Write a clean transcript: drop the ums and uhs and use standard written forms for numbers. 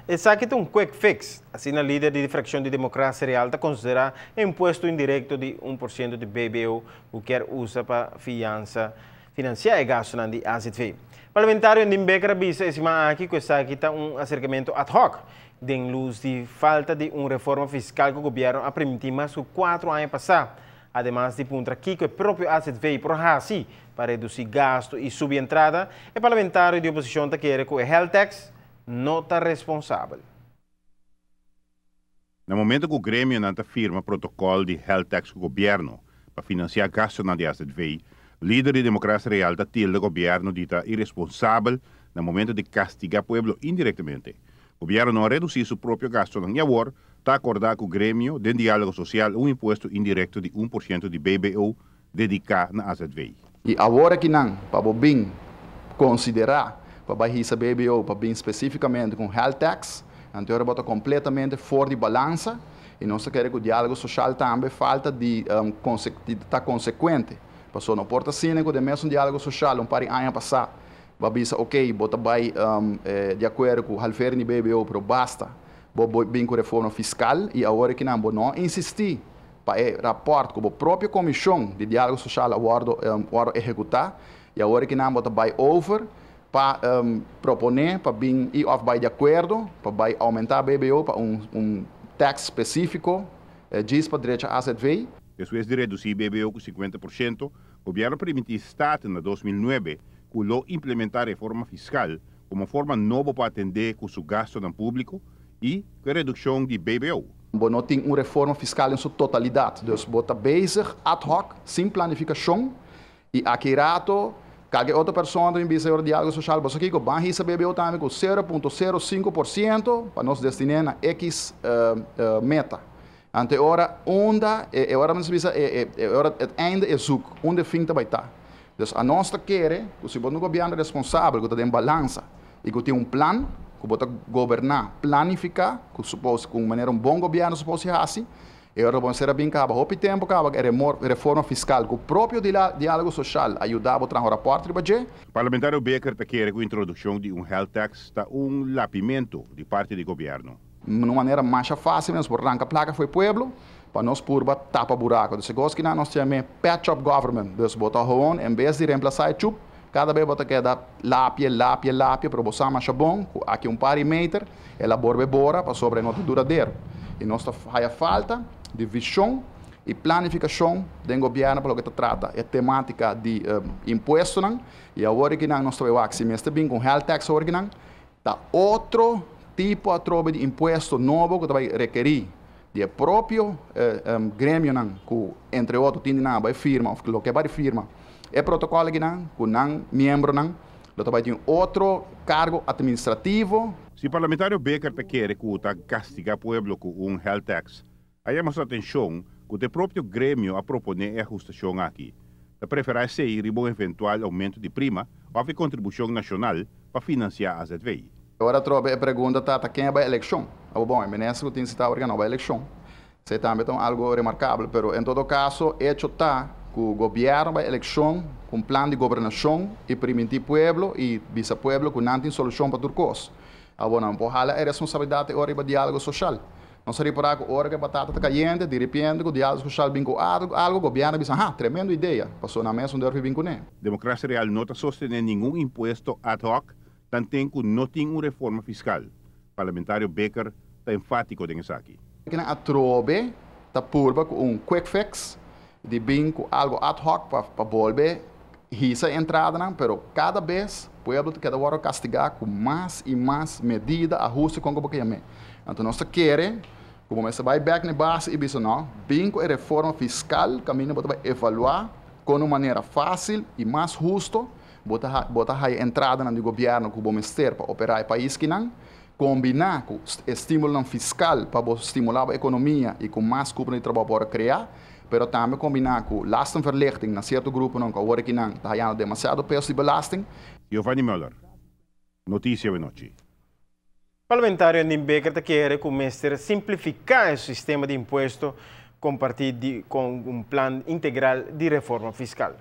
Esaki ta un quick fix. Asina lider di fraccion di Democracia Real ta considera impuesto indirecto di 1% di BBO cu kier usa pa financia e gasto di AZV. Parlamentario Andin Bikker a bisa e siman aki cu esaki ta un acercamento ad hoc, den luz di falta di un reforma fiscal cu gobierno a permiti mas cu 4 aña pasa. Ademas di puntra kico e propio AZV por haci pa reduci gasto y subi entrada, e parlamentario di oposicion ta kere cu e health tax no ta responsabel. Na momento cu e gremio ta firma protocol di health tax cu gobierno pa financia gasto di AZV, lider di Democracia Real ta tilda gobierno di ta irresponsabel na momento di castiga pueblo indirectamente. Gobierno no a reduci su propio gasto y awor ta acorda cu e gremio den dialogo social un impuesto indirecto di 1% di BBO dedica na AZV. Y awor aki no, pa bin considera, pa hisa BBO, pa bin specificamente cu health tax, anto bo ta completamente for di balansa y nos kier cu e dialogo social tambe falta di ta consecuente. Paso no por ta asina cu e mesun dialogo social un par di aña pasa, bo bisa, ok, bo ta bay di acuerdo cu halveer di BBO, pero basta, bo bin cu reforma fiscal y awor aki no, bo no insisti pa e rapport cu e propio comision di dialogo social a wordo ehecuta y awor aki no, bo ta bay over pa propone pa bin y of bay di acuerdo pa bay aumenta BBO pa un tax specifico djis pa drecha AZV. Despues di reduci BBO cu 50%, gobierno a permiti Staten na 2009 cu lo implementa reforma fiscal como forma nobo pa atende cu su gasto publico y cu reduccion di BBO. Bo no tin un reforma fiscal den su totalidad. Dus bo ta bezig ad hoc, sin planificacion y aki rato cualkier otro persona tambe bisa e dialogo social, bo kico, ban hisa BBO tambe cu 0.05% pa nos destina na X meta. Anto ora unda e ora nos bisa e ora het einde is zoek, unda fin ta bay ta. Dus anos ta kere, cu si bo un gobierno responsabel, cu ta den balansa y cu tin un plan, cu bo ta goberna, planifica, cu suppose cu manera un bon gobierno suppose haci, y ora bon ser bin caba, hopi tempo caba e reforma fiscal, cu propio dialogo social a yuda traha un rapport riba dje. Parlamentario Bikker ta kere cu introduccion di un health tax ta un lapimento di parti di gobierno. Di un manera mas facil, nos por ranca placa for di pueblo, pa nos purba tapa buraco. Dus cos cu nos ta yama patch up government. Dus bo ta gewoon, en bes di reemplasa e chup, cada bes bo ta keda lapia, lapia, lapia, pero bo sa mas bon, aki un par di meter, el a bolbe bora, pasobra no ta duradero. Y nos ta falta di vision y planificacion di gobierno pa loke ta trata e tematica di impuesto, y awor cu nos ta wak, si mester bin cu health tax awor cu ta otro tipo atrobe di impuesto nobo cu bay rekeri di propio gremio nan, cu entre otro tin nan bay firma of loke bay firma e protocol aki nan cu nan miembro nan lo bay tin otro cargo administrativo. Si parlamentario Bikker ta kere cu ta castiga pueblo cu un health tax, a yama su atencion cu e propio gremio a propone e ahustacion aki. Ta prefera esey riba un eventual aumento di prima of contribucion nacional pa financia AZV. Awor trobe e pregunta ta ken bay eleccion. Ah, bon, e minister tin cita cu no bay eleccion. Esey tambe ta algo remarcabel, pero en todo caso, hecho ta cu gobierno bay eleccion cu un plan di gobernacion y permiti pueblo y bisa pueblo cu no tin solucion pa tur cos. Ah, bon, no por hala e responsabilidad ora di dialogo social. Nos a ripara cu ora cu batata ta cayente, di repente, cu dialogo social bin cu algo, algo gobierno bisa, "Ah, tremendo idea." Paso nan mes no durf bin cu ne. Democracia Real no ta sostene ningun impuesto ad hoc, tanten cu no tin un reforma fiscal. Parlamentario Bikker ta enfatico den esaki. Cu atrobe ta purba cu un quick fix di bin cu algo ad hoc pa bolbe hisa entrada nan, pero cada bes pueblo ta keda wordo castiga cu mas y mas medida, ahuste, con bo yama. Anto nos kier cu mester bay back na base y bisa no, bin cu e reforma fiscal, caminda bo ta evalua cu un manera facil y mas husto, bo ta haya entrada na gobierno cu bo mester pa opera e pais aki nan, combina cu estimulo fiscal pa stimula e economia y cu mas cupo di trabou pa crea, pero tambe combina cu lastenverlichting na cierto grupo nan cu awor aki nan ta hayando demasiado peso di belasting. Giovanni Müller, Noticia Anochi. Parlamentario Andin Bikker ta kere cu mester simplifica e sistema di impuesto comparti cu un plan integral di reforma fiscal.